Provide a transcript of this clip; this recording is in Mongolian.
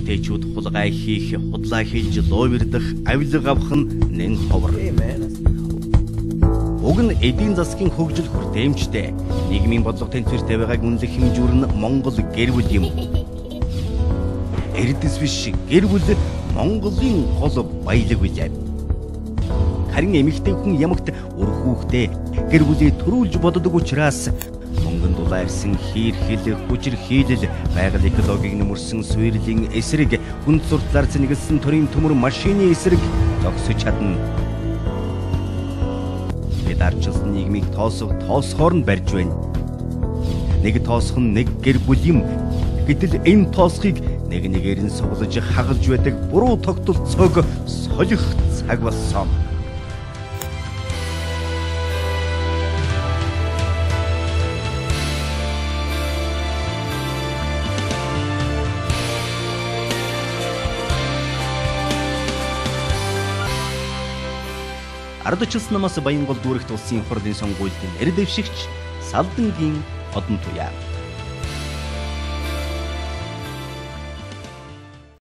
Эмэгтэйчүүд хулгай хийх, худлаа хэлж луувирдах, авилга авах нь нэн ховор. Уг нь эдийн засгийн хөгжил хүртээмжтэй. Нийгмийн бодлого тэнцвэртэй байгааг үнэлэх хэмжүүр нь Монгол гэр бүл юм. Эрдэс биш гэр бүл Монголын гол баялаг билээ. Харин эмэгтэй хүн ямагт үр хүүхдээ гэр бүлээ төрүүлж боддог учраас мөнгөн дулаа ирсэн хийрхэл, хүчирхийлэл, байгаль экологийг нөмөрсөн суйрлын эсрэг, хүнд суртлаар цэнэгэлсэн төрийн төмөр машины эсрэг зогсож чадна. Бид ардчилсан нийгмийг тоосхоор нь барьж байна. Нэг тоосох нь нэг гэр бүл юм. Гэтэл энэ тоосхийг нэг нэгээр нь суглаж хагалж байдаг буруу тогтолцоог солих цаг болсон. Ардчилсан намаас Баянгол дүүрэгт улсын хурлын сонгуульд нэр дэвшигч Салдангийн Одонтуяа.